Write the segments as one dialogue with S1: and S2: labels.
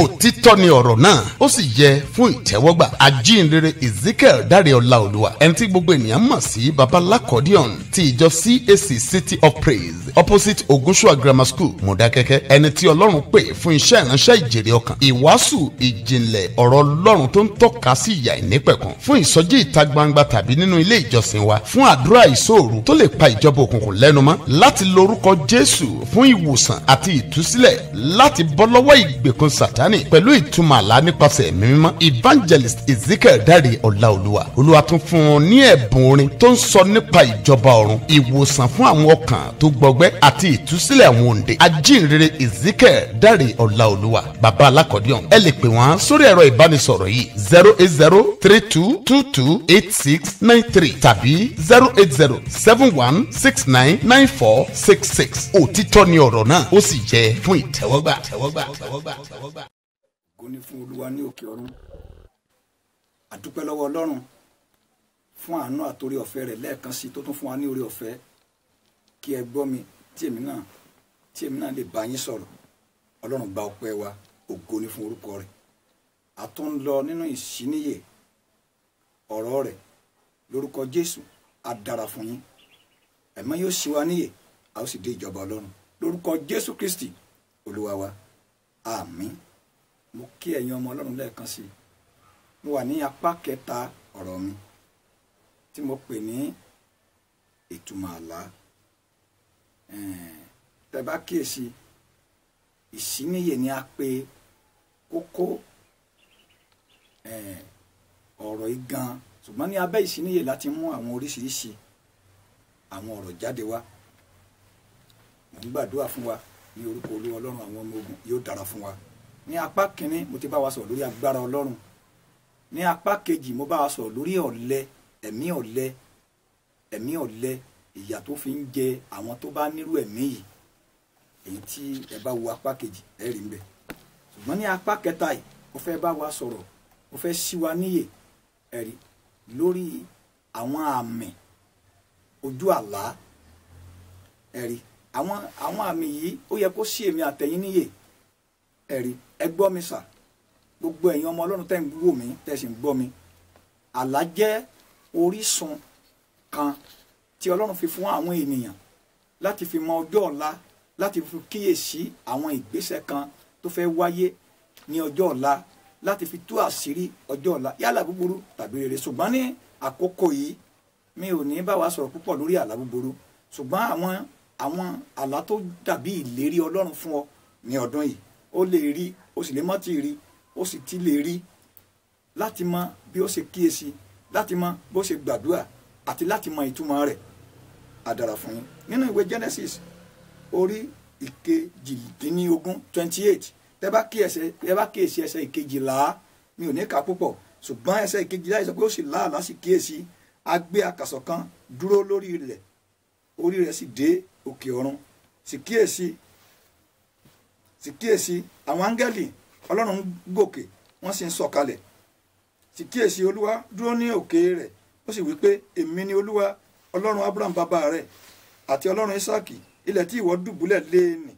S1: Òtítọ́ ni ọ̀rọ̀ náà, ó sì yẹ fún ìtẹ́wọ́gbà. Ajínrere Ezekiel Dáre Ọláolúwa, ẹni tí gbogbo ènìyàn mọ̀ sí Baba Lakodion ti ìjọ CAC City of Praise, opposite Ogunsua Grammar School, Mọ̀dákẹ́kẹ́, ẹni tí Ọlọ́run pè fún iṣẹ́ ìránṣẹ́ ìjèrè ọkàn, ìwàásù ìjìnlẹ̀ ọ̀rọ̀ Ọlọ́run tó ń tọ́ka sí ìyà ìnípẹ̀kun, fún ìsọjí ìta gbangba tàbí nínú ilé ìjọsìn wa, fún àdúrà ìṣòro tó lè pa ìjọba òkùnkùn lẹ́nu mọ́, láti lorúkọ Jésù fún ìwòsàn àti ìtúsílẹ̀, láti bọ́ lọ́wọ́ ìgbèkùn Sátánì pẹ̀lú ìtumọ̀ àlá nípasẹ̀ ẹ̀mí mímọ́. Evangelist Ezekiel Dáre Ọláolúwa, Olúwa tún fún un ní ẹ̀bùn orin tó ń sọ nípa ìjọba ọ̀run, ìwòsàn fún àwọn ọkàn tó gbọgbẹ́ àti ìtúsílẹ̀ àwọn òǹdè. Ajínrere Ezekiel Dáre Ọláolúwa, Baba Alákọ̀díọ̀n, ẹ lè pè wọ́n sórí ẹ̀rọ ìbánisọ̀rọ̀ yìí 08032228693 tàbí 08071699466. Òtítọ́ ni ọ̀rọ̀ náà, ó sì jẹ́ fún ìtẹ́wọ́gbà.
S2: Ògo ni fún Olúwa ní òkè ọ̀run. Àdúpẹ́ lọ́wọ́ Ọlọ́run fún àánú àtorí ọ̀fẹ́ rẹ̀ lẹ́ẹ̀kan sí tó tún fún wa ní orí ọ̀fẹ́ kí ẹ gbọ́ mi tí èmi náà lè bá yín sọ̀rọ̀. Ọlọ́run gba ọpẹ́ wa, ògo ni fún orúkọ rẹ̀. A tún ń lọ nínú ìṣíníyè ọ̀rọ̀ rẹ̀ lórúkọ Jésù. Á dára fún yín, ẹ̀mọ́ yóò ṣí wa níyè, a ó sì dé ìjọba Ọlọ́run lórúkọ Jésù Kristi Olúwa wa, àmín. Mo kí ẹ̀yin ọmọ Ọlọ́run lẹ́ẹ̀kan sí i. Mo wà ní apá kẹta ọ̀rọ̀ mi tí mo pè ní ìtumọ̀ àlá. Tẹ́ bá kíyèsí, ìṣíníyè ni a pè kókó ọ̀rọ̀ yìí gan, ṣùgbọ́n ní abẹ́ ìṣíníyè láti mú àwọn oríṣiríṣi àwọn ọ̀rọ̀ jáde wá. Mo ń gbàdúrà fún wa ní orúkọ Olúwa Ọlọ́run àwọn ọmọ ogun, yóò dára fún wa. Ní apá kínní mo ti bá wa sọ̀rọ̀ lórí agbára Ọlọ́run. Ní apá kejì mo bá wa sọ̀rọ̀ lórí ọ̀lẹ, ẹ̀mí ọ̀lẹ, ẹ̀mí ọ̀lẹ, ìyà tó fi ń jẹ àwọn tó bá nírú ẹ̀mí yìí. Èyí tí ẹ bá wo apá kejì ẹ rí ń bẹ. Ṣùgbọ́n ní apá kẹta yìí mo fẹ́ bá wa sọ̀rọ̀, mo fẹ́ ṣí wa níyè ẹ̀rí lórí àwọn àmì ojú àlá. Ẹ̀rí àwọn àmì yìí ó yẹ kó ṣí èmi àtẹ̀yìn níyè. Ẹ̀rí, ẹ gbọ́ mi sà, gbogbo ẹ̀yin ọmọ Ọlọ́run tẹ́ ń wò mí, tẹ́ sì ń gbọ́ mi. Àlá jẹ́ orísun kan tí Ọlọ́run fi fún àwọn ènìyàn láti fi mọ ọjọ́ ọ̀la, láti fi kíyèsí àwọn ìgbésẹ̀ kan tó fẹ́ wáyé ní ọjọ́ ọ̀la, láti fi tú àṣírí ọjọ́ ọ̀la, yálà búburú tàbí rere. Ṣùgbọ́n ní àkókò yìí mi ò ní bá wa sọ̀rọ̀ púpọ̀ lórí àlá búburú, ṣùgbọ́n àwọn àlá tó dàbí ìlérí Ọlọ́run fún ọ ní ọdún yìí, ó lè rí, ó sì lè mọ́ tí rí, ó sì ti lè rí, láti mọ bí ó ṣe kíyèsí, láti mọ bó ṣe gbàdúrà àti láti mọ ìtumọ̀ rẹ̀. Á dára fún yín. Nínú ìwé Genesis orí 28, 28, tẹ́ bá kíyèsí ẹsẹ̀ ìkejìlá, mi ò ní kà púpọ̀, ṣùgbọ́n ẹsẹ̀ ìkejìlá yìí sọ pé ó sì láàlá sì kíyèsí, a gbé akàsọ̀ kan dúró lórí ilẹ̀, orí rẹ̀ sì dé òkè ọ̀run. Sì kíyèsí àwọn áńgẹ́lì Ọlọ́run ń gòkè, wọ́n sì ń sọ̀kalẹ̀. Sì kíyèsí Olúwa dúró ní òkè rẹ̀, ó sì wí pé èmi ni Olúwa Ọlọ́run Abraham bàbá rẹ̀ àti Ọlọ́run Ísáàkì, ilẹ̀ tí ìwọ dùbúlẹ̀ lé nì,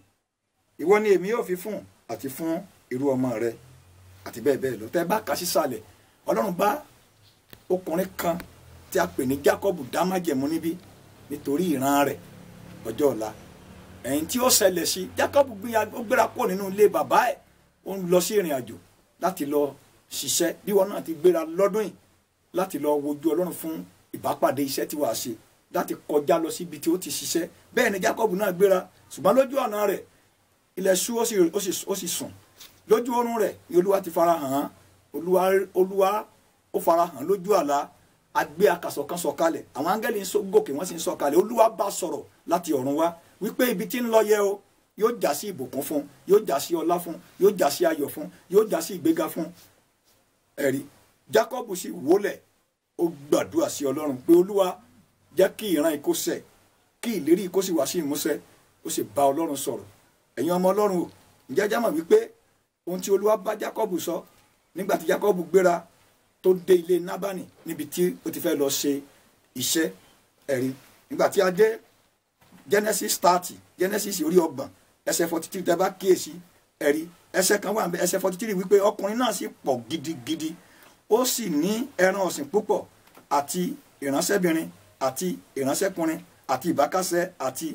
S2: ìwọ ni èmi yóò fi fún àti fún irú ọmọ rẹ, àti bẹ́ẹ̀ bẹ́ẹ̀ lọ. Tẹ́ bá kà sísàlẹ̀, Ọlọ́run bá ọkùnrin kan tí a pè ní Jákọ́bù dá májẹ̀mú níbí nítorí ìran rẹ̀ ọjọ́ ọ̀la. Ẹ̀yìn tí ó ṣẹlẹ̀ sí Jákọ́bù, ó gbéra kúrò nínú ilé bàbá ẹ̀, ó ń lọ sí ìrìn àjò láti lọ ṣiṣẹ́. Bí wọn náà ti gbéra lọ́dún yìí láti lọ wojú Ọlọ́run fún ìbápàdé iṣẹ́ tí wàá ṣe, láti kọjá lọ síbi tí ó ti ṣiṣẹ́. Bẹ́ẹ̀ ni Jákọ́bù náà gbéra, ṣùgbọ́n lójú ọ̀nà rẹ̀ ilẹ̀ ṣú, ó sì sùn. Lójú oorun rẹ̀ ni Olúwa ti fara hàn án. Olúwa ó fara hàn lójú àlá. A gbé akàsọ̀ kan sọ̀kalẹ̀, àwọn áńgẹ́lì ń gòkè, wọ́n sì ń sọ̀kalẹ̀. Olúwa bá sọ̀rọ̀ láti ọ̀run wá wípé ibi tí ń lọ yẹ o, yóò já sí ìbùkún fún, yóò já sí ọlá fún, yóò já sí ayọ̀ fún, yóò já sí ìgbéga fún. Ẹ̀rí, Jákọ́bù sì wólẹ̀, ó gbàdúrà sí Ọlọ́run pé Olúwa jẹ́ kí ìran ìkó ṣẹ, kí ìlérí ìkó sì wá sí ìmúṣẹ. Ó sì bá Ọlọ́run sọ̀rọ̀. Ẹ̀yin ọmọ Ọlọ́run o, ǹjẹ́ ẹ já mọ̀ wípé ohun tí Olúwa bá Jákọ́bù sọ nígbà tí Jákọ́bù gbéra tó dé ilé Nábánì níbi tí ó ti fẹ́ lọ ṣe iṣẹ́. Ẹ̀rí, nígbà tí a dé Genesis 30, Genesis orí 30 ẹsẹ̀ 43, tẹ́ bá kíyèsí, Ẹ̀rí ẹsẹ̀ kan wà, ẹsẹ̀ 43 wípé ọkùnrin náà sì pọ̀ gidigidi, ó sì ní ẹran ọ̀sìn púpọ̀ àti ìránṣẹ́bìnrin àti ìránṣẹ́kùnrin àti ìbákasẹ àti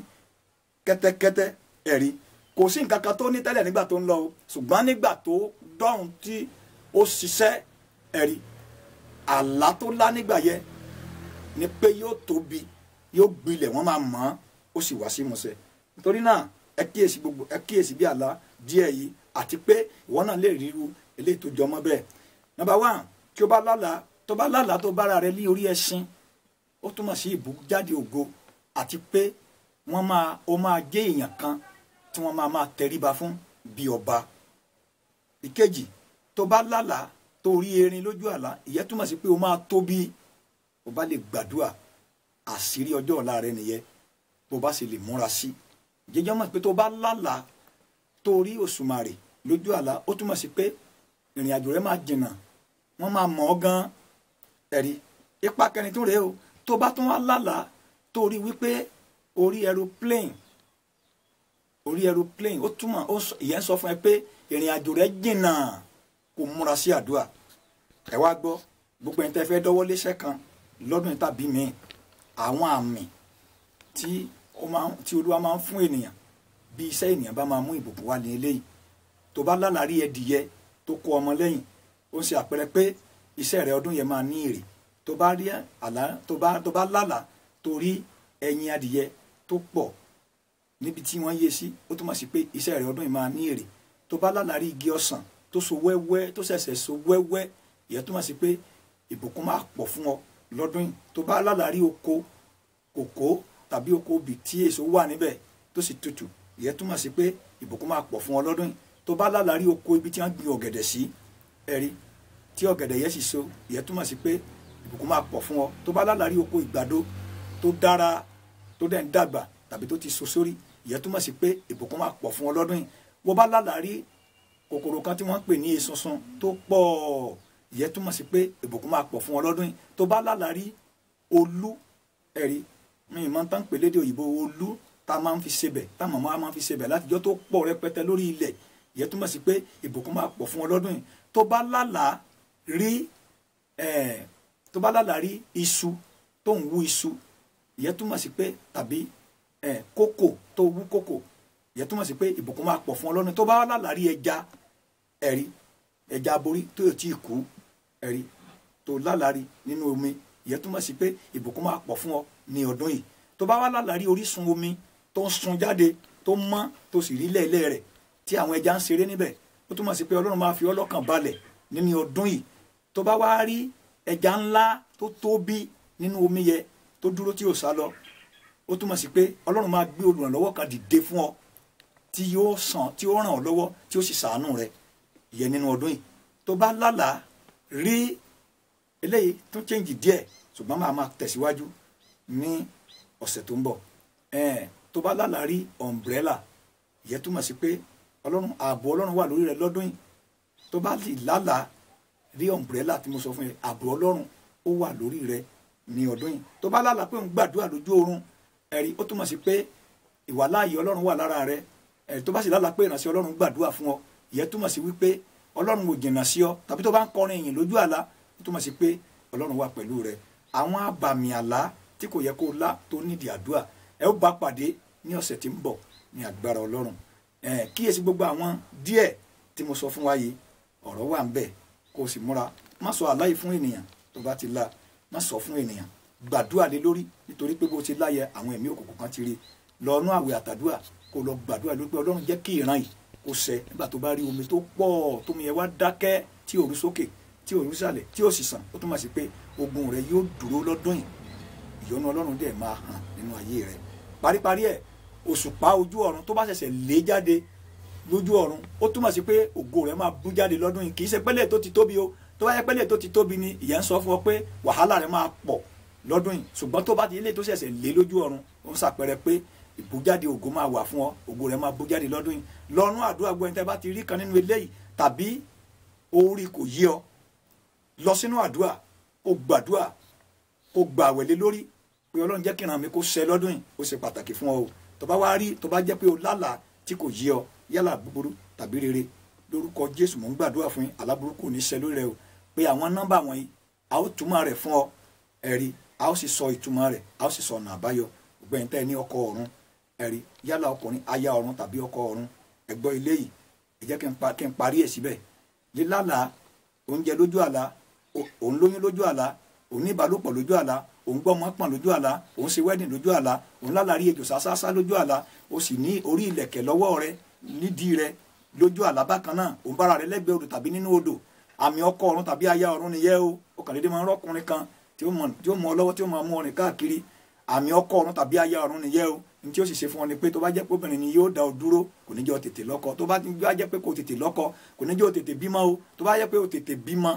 S2: kẹ́tẹ́kẹ́tẹ́. Ẹ̀rí kò sí nǹkan kan tó ní tẹ́lẹ̀ nígbà tó ń lọ o, ṣùgbọ́n nígbà tó dọ́hùn tí ó ṣiṣẹ́, ẹ̀rí àlá tó lá nígbà yẹn ni pé yóò tóbi, yóò gbilẹ̀, wọ́n máa mọ̀ ọ́n, ó sì wá sí ìmúṣẹ. Nítorí náà ẹ kíyèsí gbogbo, ẹ kíyèsí bí àlá díẹ̀ yìí, àti pé ìwọ náà lè ríru eléyìí tó jọmọ́ bẹ́ẹ̀. Number 1, tí o bá lálàá, tó bá lálàá tó bára rẹ ní orí ẹṣin, ó túmọ̀ sí ìbújáde ògo, àti pé wọ́n máa, ó máa jẹ́ èèyàn kan tí wọ́n máa tẹríba fún bí ọba. Ìkejì, tó bá lálàá tó rí erin lójú àlá, ìyẹn túmọ̀ sí pé o máa tóbi. O bá lè gbàdúrà, àṣírí ọjọ́ ọ̀la rẹ nìyẹn, bó bá sì lè múra sí. Jẹjọ́ mọ̀ pé tó bá lálàá tó rí òṣùmàrè lójú àlá, ó túmọ̀ sí pé ìrìn àjò rẹ máa jìnnà, wọ́n máa mọ̀ ọ́ gan. Ẹ̀rí ipa kẹrin tún rèé o, tó bá tún wá lálàá tó rí wípé orí aeroplane, orí aeroplane, ó túmọ̀, ìyẹn sọ fún ẹ pé ìrìn àjò rẹ jìnnà, kò múra sí àdúrà. Ẹ wá gbọ́, gbogbo ẹni tẹ́ fẹ́ dọ́wọ́ léṣẹ́ kan lọ́dún tàbí míì, àwọn àmì tí Olúwa máa ń fún ènìyàn bí iṣẹ́ ènìyàn bá máa mú ìbùkún wá ní eléyìí. Tó bá lálàá rí ẹdìyẹ tó kó ọmọ lẹ́yìn, ó ń ṣe àpẹẹrẹ pé iṣẹ́ rẹ ọdún yẹn máa ní èrè. Tó bá rí àlá, tó bá lálàá tó rí ẹyin adìyẹ tó pọ̀ níbi tí wọ́n yé sí, ó túmọ̀ sí pé iṣẹ́ rẹ ọdún yìí máa ní èrè. Tó bá lálàá rí igi ọsàn tó so wẹ́wẹ́, tó ṣẹ̀ṣẹ̀ so wẹ́wẹ́, ìyẹn túmọ̀ sí pé ìbùkún máa pọ̀ fún ọ lọ́dún yìí. Tó bá lálàá rí oko kòkó tàbí oko obì tí èso wà níbẹ̀ tó sì tutù, ìyẹn túmọ̀ sí pé ìbùkún máa pọ̀ fún ọ lọ́dún yìí. Tó bá lálàá rí oko ibi tí wọ́n gbin ọ̀gẹ̀dẹ̀ sí, ẹ̀rí tí ọ̀gẹ̀dẹ̀ yẹn sì so, ìyẹn túmọ̀ sí pé ìbùkún máa pọ̀ fún ọ. Tó bá lálàá rí oko ìgbàdo tó dára tó dẹ̀ ń dàgbà tàbí tó ti so sórí, ìyẹn túmọ̀ sí pé ìbùkún máa pọ̀ fún ọ lọ́dún yìí. Bó bá lálàá rí kòkòrò kan tí wọ́n ń pè ní esunsun tó pọ̀, ìyẹn túmọ̀ sí pé ìbùkún máa pọ̀ fún ọ lọ́dún yìí. Tó bá lálàá rí olú, ẹ̀rí mi ìmọ̀ tán pè lédè òyìnbó olú tá a máa ń fi sebẹ̀, tá màmá máa ń fi sebẹ̀ látijọ́ tó pọ̀ rẹpẹtẹ lórí ilẹ̀, ìyẹn túmọ̀ sí pé ìbùkún máa pọ̀ fún ọ lọ́dún yìí. Tó bá lálàá rí tó bá lálàá rí iṣu tó ń wú iṣu, ìyẹn túmọ̀ sí pé tàbí kókò tó wú kókò, ìyẹn túmọ̀ sí pé ìbùkún máa pọ̀ fún ọ lọ́dún. Tó bá lálàá rí ẹja, ẹ̀rí ẹja aborí tó yóò tí ì kú, ẹ̀rí tó lálàá rí nínú omi, ìyẹn túmọ̀ sí pé ìbùkún máa pọ̀ fún ọ ní ọdún yìí. Tó bá wá lálàá rí orísun omi tó ń sun jáde tó mọ́ tó sì rí lẹ́ẹ̀lẹ́ rẹ̀ tí àwọn ẹja ń ṣeré níbẹ̀, ó túmọ̀ sí pé Ọlọ́run máa fi ọ́ lọ́kàn balẹ̀ nínú ọdún yìí. Tó bá wá rí ẹja ńlá tó tóbi nínú omi yẹ tó dúró tí ò sá lọ, ó túmọ̀ sí pé Ọlọ́run máa gbé olùrànlọ́wọ́ kan dìde fún ọ tí yóò sàn, tí ó ràn ọ́ lọ́wọ́, tí ó sì ṣàánú rẹ, ìyẹn nínú ọdún yìí. Tó bá lálàá rí eléyìí tún chẹ́ǹjì díẹ̀, ṣùgbọ́n máa máa tẹ̀síwájú ní ọ̀sẹ̀ tó ń bọ̀. Tó bá lálàá rí umbrella, ìyẹn túmọ̀ sí pé Ọlọ́run, ààbò Ọlọ́run wà lórí rẹ lọ́dún yìí. Tó bá sì lálàá rí umbrella tí mo sọ fún yẹn, ààbò Ọlọ́run ó wà lórí rẹ ní ọdún yìí. Tó bá lálàá pé òun gbàdúrà lójú oorun, ẹ̀rí ó túmọ̀ sí pé ìwàláàyè Ọlọ́run wà lára rẹ. Ẹ̀rí tó bá sì lálàá pé ìránṣẹ́ Ọlọ́run gbàdúrà fún ọ, ìyẹn túmọ̀ sí wípé Ọlọ́run ò jìnnà sí ọ. Tàbí tó bá ń kọrin ìyìn lójú àlá, ó túmọ̀ sí pé Ọlọ́run wà pẹ̀lú rẹ. Àwọn àbàmì àlá tí kò yẹ kó lá tó nídìí àdúrà, ẹ ó bá pàdé ní ọ̀sẹ̀ tí ń bọ̀ ní agbára Ọlọ́run. Kíyèsí gbogbo àwọn díẹ̀ tí mo sọ fún wa yìí, ọ̀rọ̀ wà ń bẹ̀, kó o sì múra. Má sọ àlá yìí fún ènìyàn tó bá ti lá, má sọ fún ènìyàn, gbàdúrà lé lórí, nítorí pé bó ti láyẹ àwọn ẹ̀mí òkùnkùn kan ti rí. Lọ nú àwẹ̀ àtàdúrà, kó lọ gbàdúrà lórí pé Ọlọ́run jẹ́ kí ìran yìí kó ṣẹ. Nígbà tó bá rí omi tó pọ̀ tómi yẹn wá dákẹ́ tí ò rú sókè, tí ò rú sàlẹ̀, tí ò sì sàn, ó túmọ̀ sí pé ogun rẹ yóò dúró lọ́dún yìí. Ìyọ́nú Ọlọ́run dẹ̀ máa hàn nínú ayé rẹ. Paríparí ẹ̀, òṣùpá ojú ọ̀run tó bá ṣẹ̀ṣẹ̀ lé jáde lójú ọ̀run, ó túmọ̀ sí pé ògo rẹ máa bú jáde lọ́dún yìí. Kì í ṣe pẹ́lẹ̀ tó ti tóbi o, tó bá yẹ pẹ́lẹ̀ tó ti tóbi ni ìyẹn ń sọ fún ọ pé wàhálà rẹ máa pọ̀ lọ́dún yìí. Ṣùgbọ́n tó bá ti ilé tó ṣẹ̀ṣẹ̀ lé lójú ọ̀run, ó ń ṣàpẹẹrẹ pé ìbújáde ògo máa wà fún ọ, ògo rẹ máa bú jáde lọ́dún yìí. Lọ́nú àdúrà gbọ́ ẹni tẹ́ bá ti rí kan nínú eléyìí tàbí orí kò yé ọ, lọ sínú àdúrà, kó gbàdúrà, kó gbàwẹ̀ lé lórí pé Ọlọ́run jẹ́ kí ìran mi kó ṣẹ lọ́dún yìí. Ó ṣe pàtàkì fún ọ o. Tó bá wá rí, tó bá jẹ́ pé o lálàá tí kò yé ọ, yálà búburú tàbí rere, lórúkọ Jésù mò ń gbàdúrà fún yín, àlá burúkú ò ní ṣẹ lórí rẹ o. Pé àwọn nọ́mbà wọ̀nyí, a ó túmọ̀ rẹ̀ fún ọ, ẹ̀rí, a ó sì sọ ìtumọ̀ rẹ̀, a ó sì sọ ọ̀nà àbáyọ. Gbẹ̀yìn tẹ́ ẹ ní ọkọ ọ̀run, ẹ̀rí, yálà ọkùnrin, aya ọ̀run tàbí ọkọ ọ̀run, ẹ gbọ́ ilé yìí, ẹ jẹ́ kí n parí ẹ̀ síbẹ̀. Lílàlà oúnjẹ lójú àlá, òun lóyún lójú àlá, òun ní ìbálòpọ̀ lójú àlá, òun gbọ́ ọmọ pọ̀n lójú àlá, òun ṣe wedding lójú àlá, òun lálàrí ejò sásásá lójú àlá, o sì ní orí ìlẹ̀kẹ̀ lọ́wọ́ rẹ nídìí rẹ lójú àlá bákan náà, òun bára rẹ lẹ́gbẹ̀ẹ́ odò tàbí nínú odò, àmì ọkọ ọ̀run tàbí aya ọ̀run nìyẹn o. Ó kàn déédéé máa ń rọ́kùnrin kan tí ó mọ ọ lọ́wọ́ tí ó máa mú ọrìn káàkiri, àmì ọkọ ọ̀run tàbí aya ọ̀run nìyẹn o. Ní tí ó sì ṣe fún ọ ni pé tó bá jẹ́ pé obìnrin ni yóò dá ọ dúró, kò ní jẹ́ ọ tètè lọ́kọ. Tó bá jẹ́ pé kò tètè lọ́kọ, kò ní jẹ́ ọ tètè bímọ o. Tó bá jẹ́ pé o tètè bímọ,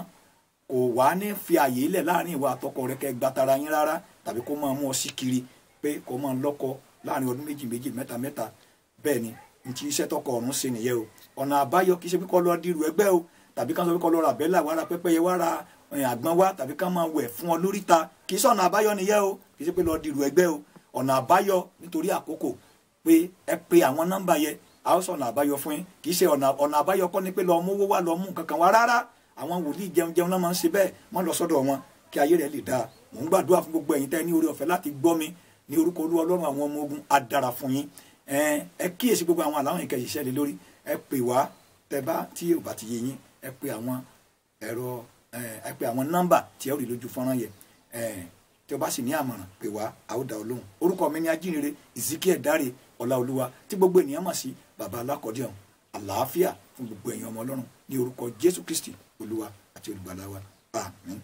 S2: kò wá ní fi àyè ilẹ̀ láàrin ìwà àtọkọ rẹ kẹ́ gba tara yín rárá, tàbí kó máa mú ọ sí kiri pé kó máa lọ́kọ láàrin ọdún méjì méjì, mẹ́ta mẹ́ta. Bẹ́ẹ̀ ni ní tí iṣẹ́ tọkọ ọ̀run ṣe nìyẹn o. Ọ̀nà àbáyọ kì í ṣe pé kó lọ dírú ẹgbẹ́ o, tàbí ká sọ pé kó lọ ra bẹ́là wá ra pẹ́pẹ́yẹ wá ra àgbọn wá, tàbí ká máa wẹ̀ fún ọ lóríta. Kì í sọ̀nà àbáyọ nìyẹn o, kì í ṣe pé lọ dírú ẹgbẹ́ o. Ọ̀nà àbáyọ nítorí àkókò pé ẹ pe àwọn nọ́mbà yẹn, a ó sọ̀nà àbáyọ fún yín. Kì í ṣe ọ̀nà àbáyọ kọ́ ni pé lọ mówó wá lọ mú nǹkan kan wá rárá. Àwọn wòlíì jẹun jẹun náà máa ń ṣe bẹ́ẹ̀, wọ́n lọ sọ́dọ̀ wọn kí ayé rẹ̀ lè dáa. Mò ń gbàdúrà fún gbogbo ẹ̀yin tẹ́ ní oore ọ̀fẹ́ láti gbọ́ mi ní orúkọ Olúwa Ọlọ́run àwọn ọmọ ogun, á dára fún yín. Ẹ kíyèsí gbogbo àwọn àláwọn ìkẹyìn iṣẹ́ lé lórí. Ẹ pè wá tẹ́ bá tí ò bá ti yé yín, ẹ pè àwọn ẹ̀rọ, ẹ pè àwọn nọ́mbà tí ẹ ó rí lójú fọ́nrán yẹn. Tí o bá sì ní àmọ̀ràn, pè wá, a ó dá ọ lóhùn. Orúkọ mi ni Ajínrere Ezekiel Dáre Ọláolúwa, tí gbogbo ènìyàn mọ̀ sí Bàbá Alákọ̀ọ́dẹ̀hùn. Àlàáfíà fún gbogbo ẹ̀yin ọmọ Ọlọ́run ní orúkọ Jésù Kristi Olúwa àti Olùgbàlà wa. Àmín.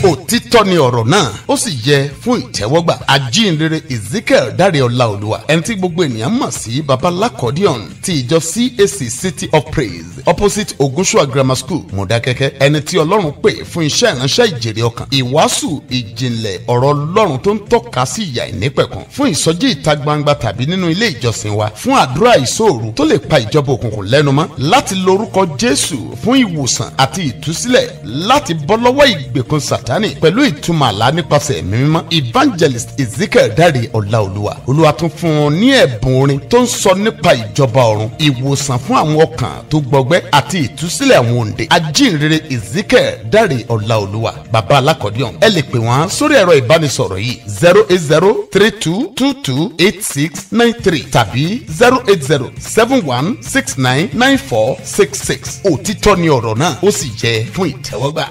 S1: Òtítọ́ ni ọ̀rọ̀ náà, ó sì yẹ fún ìtẹ́wọ́gbà. Ajínrere Ezekiel Dáre Ọláolúwa, ẹni tí gbogbo ènìyàn mọ̀ sí Baba Lakodion ti ìjọ CAC City of Praise, opposite Ogunsua Grammar School, Mọ̀dákẹ́kẹ́, ẹni tí Ọlọ́run pè fún iṣẹ́ ìránṣẹ́ ìjèrè ọkàn, ìwàásù ìjìnlẹ̀ ọ̀rọ̀ Ọlọ́run tó ń tọ́ka sí ìyà ìnípẹ̀kun, fún ìsọjí ìta gbangba tàbí nínú ilé ìjọsìn wa, fún àdúrà ìṣòro tó lè pa ìjọba òkùnkùn lẹ́nu mọ́, láti lórúkọ Jésù fún ìwòsàn àti ìtúsílẹ̀, láti bọ́ lọ́wọ́ ìgbèkùn Sátánì pẹ̀lú ìtumọ̀ àlá nípasẹ̀ ẹ̀mí mímọ́. Evangelist Ezekiel Dáre Ọláolúwa, Olúwa tún fún un ní ẹ̀bùn orin tó ń sọ nípa ìjọba ọ̀run, ìwòsàn fún àwọn ọkàn tó gbọgbẹ́ àti ìtúsílẹ̀ àwọn òǹdè. Ajínrere Ezekiel Dáre Ọláolúwa, Bàbá Alákọ̀ọ́díọ̀n, ẹ lè pè wọ́n sórí ẹ̀rọ ìbánisọ̀rọ̀ yìí 08032228693 tàbí 08071699466. Òtítọ́ ni ọ̀rọ̀ náà, ó sì jẹ́ fún ìtẹ́wọ́gbà.